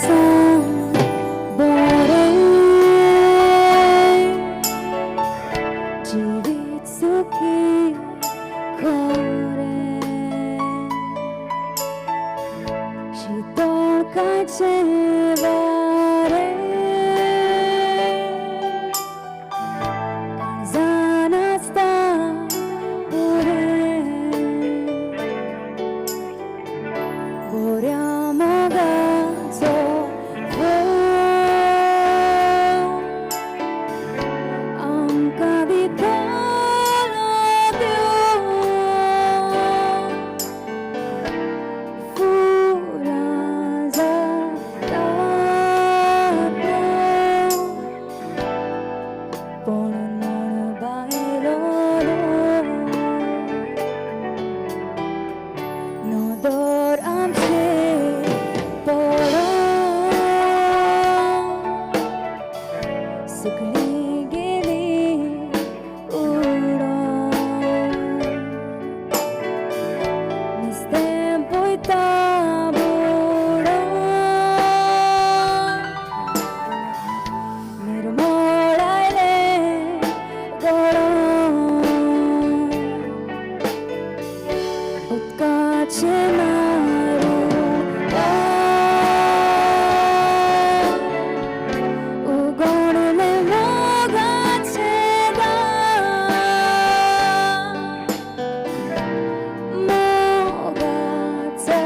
सांग बरें जिवीत सुखी खरें शीतळ काचें वारें काळजान आसता पुरें बऱ्या मोगाचो फोग आमकां दितलो देव फुलां जातात पळोवन मळबायलो नदर आमचेर पडोन सगळीं गेली उडोन नुस्तें पळयता बुडोन निर्मळ आयलें गळोन उदकाचें मारुता उगडलें मोगाचें दार मोगाचो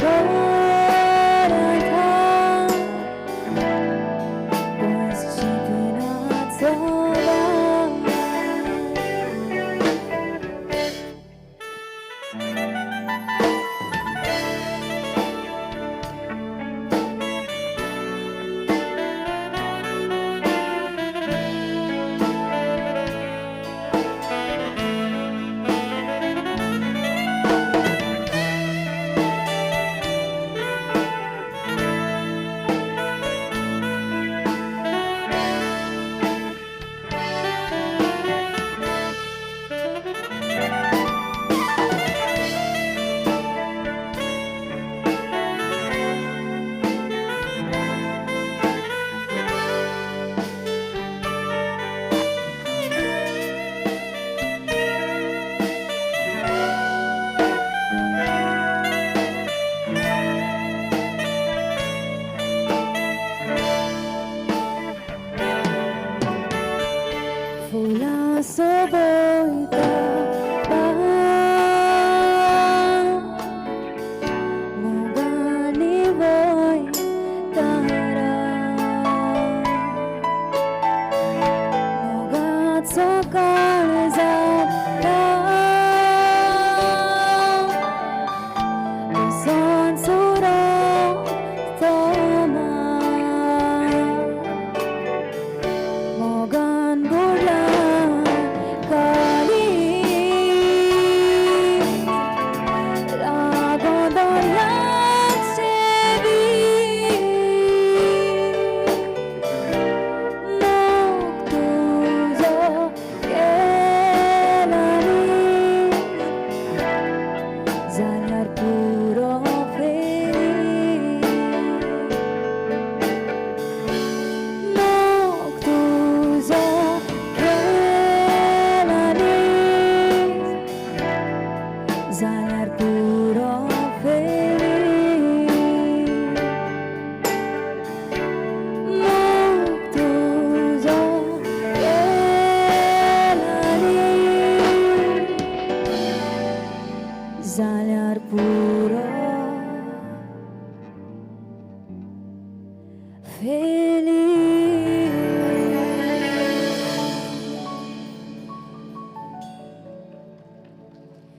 पुरवठा पयस जिवनाचो भार. फुलां सोबयता मोगानी वयतारा मोगाचो काळजाक बसोन सुरो तोमा मोगान बुडला काळीज लागोन दर्याचें वीज मोग तुजो केला नीज जाल्यार पुरो फेलीज मोग तुजो केला नीज जाल्यार पुरो फेलीज मोग तुजो केला नीज जाल्यार पुरो फेलीज.